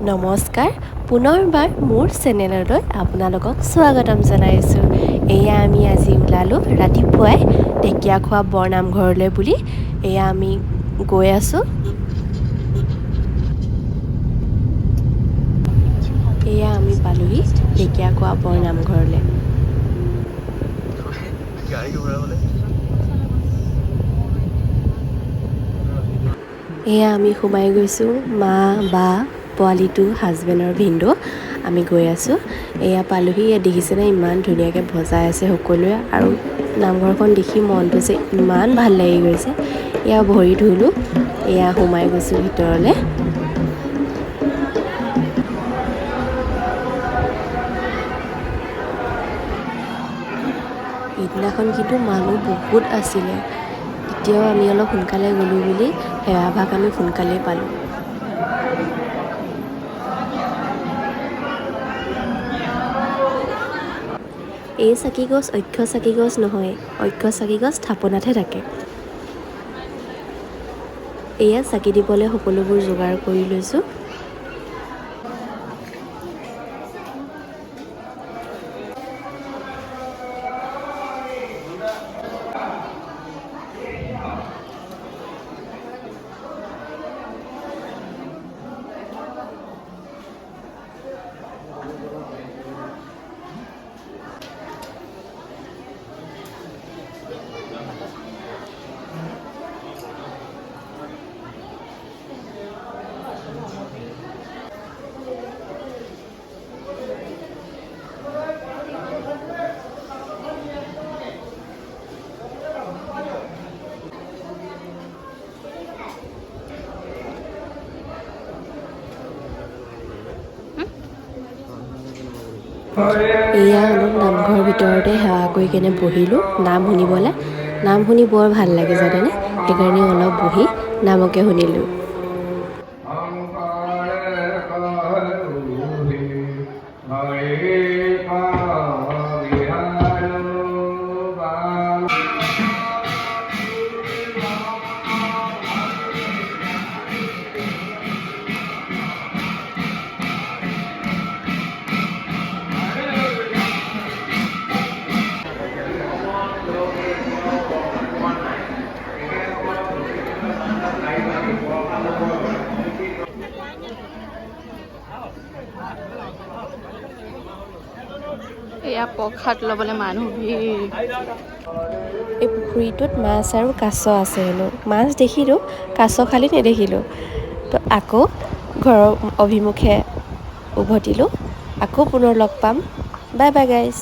নমস্কাৰ, পুনৰবাৰ মোৰ চেনেললৈ আপোনালোকক স্বাগতম জনাইছোঁ। এয়া আমি আজি ওলালোঁ ৰাতিপুৱাই ঢেকীয়াখোৱা বৰনামঘৰলৈ বুলি। এয়া আমি গৈ আছোঁ। এয়া আমি পালোহি ঢেকীয়াখোৱা বৰনামঘৰলৈ। এয়া আমি সোমাই গৈছোঁ। মা, বা, পোৱালিটো, হাজবেণ্ডৰ ভিনদেউ, আমি গৈ আছোঁ। এয়া পালোহি। ইয়াত দেখিছেনে, ইমান ধুনীয়াকৈ বজাই আছে সকলোৱে আৰু নামঘৰখন দেখি মনটো যে ইমান ভাল লাগি গৈছে। এয়া ভৰি ধুলোঁ, এয়া সোমাই গৈছোঁ ভিতৰলৈ। সেইদিনাখন কিন্তু মানুহ বহুত আছিলে, তেতিয়াও আমি অলপ সোনকালে গ'লোঁ বুলি সেৱাভাগ আমি সোনকালেই পালোঁ। এই চাকি গছ অক্ষ চাকি গছ নহয়, অক্ষ চাকি গছ থাপনাতহে থাকে। এয়া চাকি দিবলৈ সকলোবোৰ যোগাৰ কৰি লৈছোঁ। এয়া অলপ নামঘৰৰ ভিতৰতে সেৱা কৰি কেনে বহিলোঁ নাম শুনিবলৈ। নাম শুনি বৰ ভাল লাগে জানেনে, সেইকাৰণে অলপ বহি নামকে শুনিলোঁ। এয়া প্ৰসাদ ল'বলৈ মানুহ ভিৰ। এই পুখুৰীটোত মাছ আৰু কাছ আছে হেনো। মাছ দেখিলোঁ, কাছ খালি নেদেখিলোঁ। তো আকৌ ঘৰৰ অভিমুখে উভতিলোঁ। আকৌ পুনৰ লগ পাম। Bye bye guys.